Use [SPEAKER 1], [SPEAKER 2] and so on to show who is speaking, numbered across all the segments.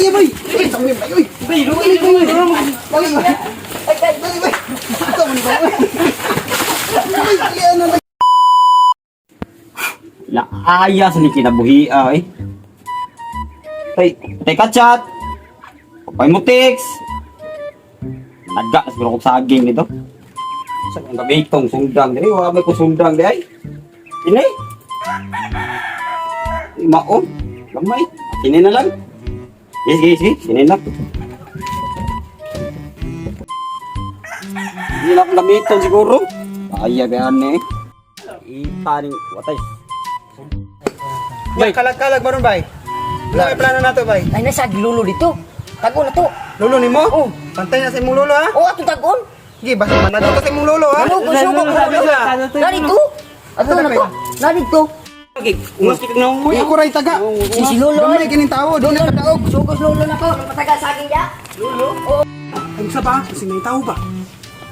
[SPEAKER 1] Tag-iya, bay. Uy, tangin, bay, uy.
[SPEAKER 2] Bay, luoy, luoy.
[SPEAKER 1] Dali, bay. Dali, bay. Ito, man, bay, uy. Bay, dali, ano, bay.
[SPEAKER 2] Laaya sa ni kinabuhi ay. Tay, teka chat. Pay mo text. Naga siguro kog saging nito. Sa kong gabi itong sundang diri, wa may ko sundang di ay. Ini. Mao. Gamay. Kini na lang. Sige, sige, sige. Kini na. Hindi na akong gamiton siguro. Ay, gani. Itaning, watay.
[SPEAKER 1] Bay, kalag-kalag ba ron, bay? Wala may plano na to, bay.
[SPEAKER 3] Ay, nasa gilulo dito. Tago na to.
[SPEAKER 1] Lolo ni mo?
[SPEAKER 3] Oo.
[SPEAKER 1] Pantay na sa imong lolo, ha?
[SPEAKER 3] Oo, atong tagon.
[SPEAKER 1] Sige, basta managot ka sa imong lolo, ha?
[SPEAKER 3] Ano, kung sugo ko lolo. Narito. Ato na to. Narito.
[SPEAKER 2] Okay, ungas kita na.
[SPEAKER 1] Uy, ako ray taga.
[SPEAKER 3] Si lolo.
[SPEAKER 1] Gamay kining tao, doon na kadaog.
[SPEAKER 3] Sugo lolo na ko. Mataga sa akin ya.
[SPEAKER 1] Ang sa ba? Kasi may tao ba?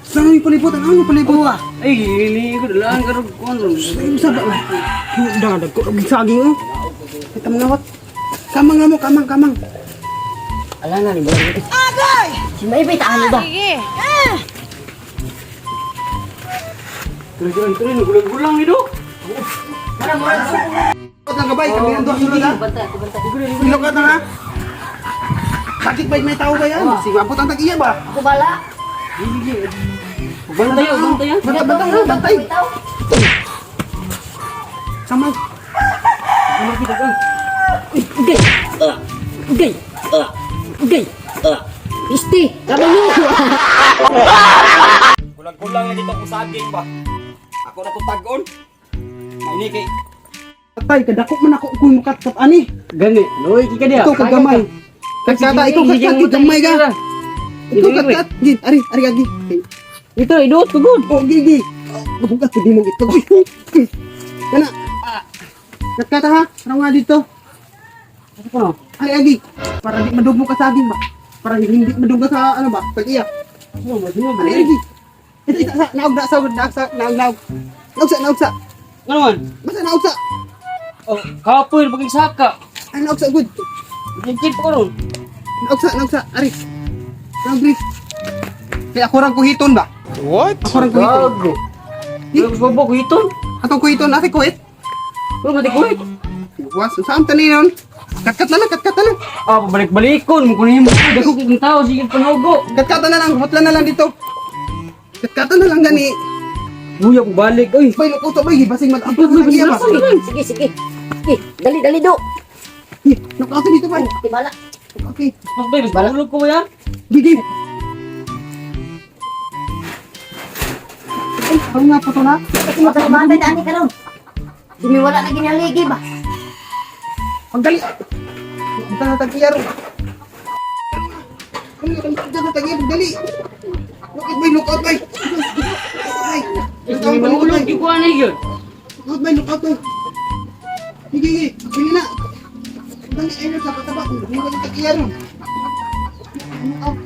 [SPEAKER 1] Saan yung palibot? Ano yung palibot?
[SPEAKER 2] Ay, hili ko lang karog kon.
[SPEAKER 1] Ay, sa ba? Dadag ko og saging oh. Kita mga wat. Kamang nga mo, kamang, kamang.
[SPEAKER 3] Ala na ni mo. Agay! Si Maybay taan ba?
[SPEAKER 2] Tuloy, tuloy, gulang-gulang ito.
[SPEAKER 1] Kot lang kabay, kami ang duha sulod ha. Ilok ka na ha. Sakit ba may tao ba yan? Sige, abot ang tag-iya ba?
[SPEAKER 3] Ako bala.
[SPEAKER 2] Bantay, bantay.
[SPEAKER 1] Bantay, bantay, bantay. Sama.
[SPEAKER 3] Ugay. Ah. Ugay. Ah. Ugay. Ah. Isti, kabalo.
[SPEAKER 2] Gulang-gulang lagi itong saging ba. Ako na to tag-on. Maini kay
[SPEAKER 1] Patay, kadako man ako kung mukat ani.
[SPEAKER 2] gani. Loy ki ka
[SPEAKER 1] Ikaw kagamay. Katkata, ikaw katkat, gamay ka. Ikaw katkat. Gi, ari, ari agi.
[SPEAKER 2] Ito idot ko gud.
[SPEAKER 1] Oh, gi, gi. Bugat ko di mo ito. Kana. Katkata ha. Sarang nga dito.
[SPEAKER 2] Ano?
[SPEAKER 1] Ari agi. Para di madugmo ka sa aging ba? Para hindi madugmo sa ano ba? Pag-iya. Ari agi. Ito, ito, sa, naog, na, sa, naog, sa, naog, naog. Naog sa, naog sa.
[SPEAKER 2] Ano man?
[SPEAKER 1] Basta naog sa.
[SPEAKER 2] Oh, kapoy paging saka.
[SPEAKER 1] Ay, naog sa, good.
[SPEAKER 2] Jigit ko ron.
[SPEAKER 1] Naog sa, naog sa. Ari. Naog, Riz. Kaya ako rang kuhiton ba?
[SPEAKER 4] What?
[SPEAKER 1] Ako rang kuhiton.
[SPEAKER 2] Gago. Bobo ko iton.
[SPEAKER 1] Atong kuhiton, ate kuhit.
[SPEAKER 2] Pero mati ko.
[SPEAKER 1] Was, saan tanin nun? Katkat na lang, katkat na lang.
[SPEAKER 2] Ah, pabalik-balikon mo kunin mo. Dako kong tao sige panogo.
[SPEAKER 1] Katkatan na lang, hotla na lang dito. Katkatan na lang gani.
[SPEAKER 2] Buya ko balik oy.
[SPEAKER 1] Bay, lukoto bay, basing mag-abot na iya ba?
[SPEAKER 3] Sige, sige. Sige, dali dali do.
[SPEAKER 1] Eh, Nakauto dito bay.
[SPEAKER 3] Di bala.
[SPEAKER 1] Okay.
[SPEAKER 2] Mas bay, mas bulog ko ba yan?
[SPEAKER 1] Gigi. Ay, parang nga po to na.
[SPEAKER 3] Matay bantay dani karon. Dumiwala na ginaligi ba?
[SPEAKER 1] Ang dali. Punta na tag-iya ro. Ano yung tag-iya tag-iya, dali. Look out bay, look out bay. Ay, look out bay, look out
[SPEAKER 2] Mahulog
[SPEAKER 1] bay.
[SPEAKER 2] yung kuha na yun.
[SPEAKER 1] Look out bay, look out bay. Sige, sige. Pili na. Dali, ayun sa pataba. Hindi ko tag-iya ro. Look out.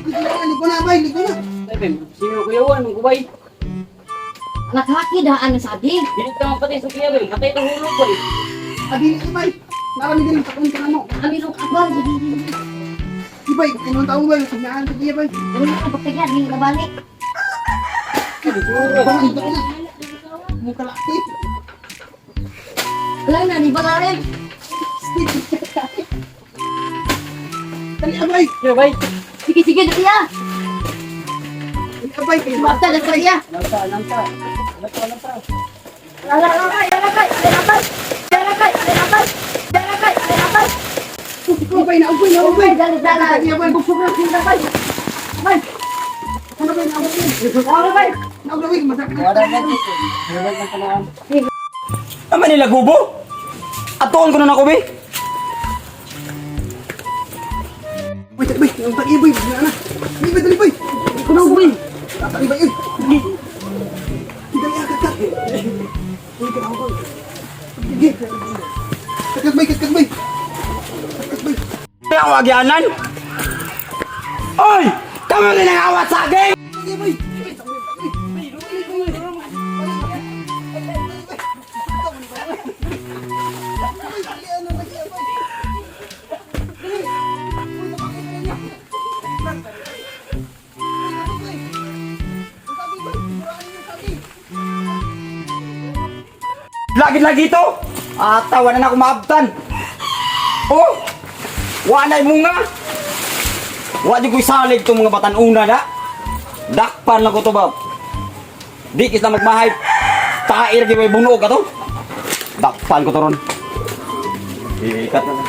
[SPEAKER 1] Ligo na, ligo na, bay, ligo na.
[SPEAKER 2] Ay, bay, sino kuyawan mo kubay?
[SPEAKER 3] Anak haki daan na saging.
[SPEAKER 2] Dili ta mapatay sa kuya bay. Matay tong hulog bay.
[SPEAKER 1] Adili ka, bay. Narami din, takon ka na mo.
[SPEAKER 3] Kami rong abang. Sige, sige.
[SPEAKER 1] Di bay, kung tao bay, sagyaan ka diya bay.
[SPEAKER 3] Dali na pagkaya, di na balik.
[SPEAKER 1] Bang, ito na. Mukha laki.
[SPEAKER 3] Wala na ni balarin.
[SPEAKER 1] Dali abay.
[SPEAKER 2] Kuya bay.
[SPEAKER 3] Sige, sige, dali ya.
[SPEAKER 1] Dali abay. Kay
[SPEAKER 3] Basta dali ya.
[SPEAKER 2] Nanta, nanta. Nanta, nanta.
[SPEAKER 3] Lala, lala, lala, lala, lala, lala, lala, lala.
[SPEAKER 1] Ubay na, ubay na, ubay.
[SPEAKER 3] Dali, dali.
[SPEAKER 1] Dali abay.
[SPEAKER 3] Bay. Bay.
[SPEAKER 1] Ano bay, na ubay.
[SPEAKER 3] Wala bay.
[SPEAKER 1] Na ubay, masakit.
[SPEAKER 2] Tama nila gubo. Atuon ko na nako bay.
[SPEAKER 1] Bay, dali bay. Ang tagi bay. Dali na. Dali bay, dali bay. Kuno bay. Dali bay. Dali agad ka. Uy, ka ako. Sige. Katkat bay, katkat bay. Katkat bay.
[SPEAKER 2] Kaya ako agyanan. Oy! Kamo rin ang awat sa akin!
[SPEAKER 1] Sige bay.
[SPEAKER 2] Lagi-lagi to. Ata, wala na ako maabtan. Oh! Wala na munga. Wa di ko isalig tong mga batanuna na. Dakpan lang ko to ba. Di kis na magmahay. Tair gyud may bunog ka to. Dakpan ko to ron. Ikat na.